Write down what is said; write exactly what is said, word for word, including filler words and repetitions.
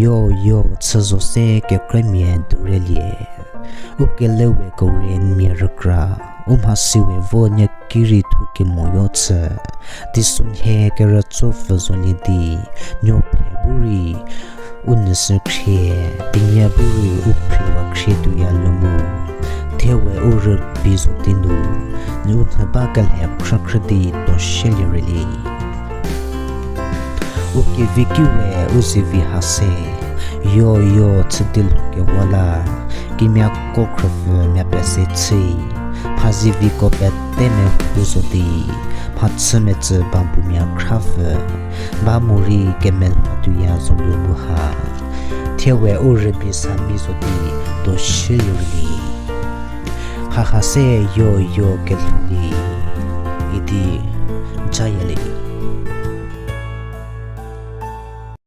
Yo, yo, chü zo se kekremia durelie. U kelewe kore mia rükra, u mhasiwe vo nie kiri thu kemoyo chü. Teisonhie kerütso pfü zolie di, nuophe bu rei u nyüshü khrie, tinyie bu rei u phriwa khrie tuoya lo mu. Thie we u rübei zo di nu, u nhü ba kelhe khrükhrü di tuo shielie rüli. U kevi ki we u zivi ha se, yo yo chü di lhou kewa la, kimiako khrüpfü mia pese chü, mha ziviko pete mehu zo di, mha chü mecü bambumia khrapfü, ba morei kemelha tuoya zolie mu ha. Thie we u rübei sa mi zo di tuo shielie rüli. Haha se yo yo kelhou di, idi jaya le.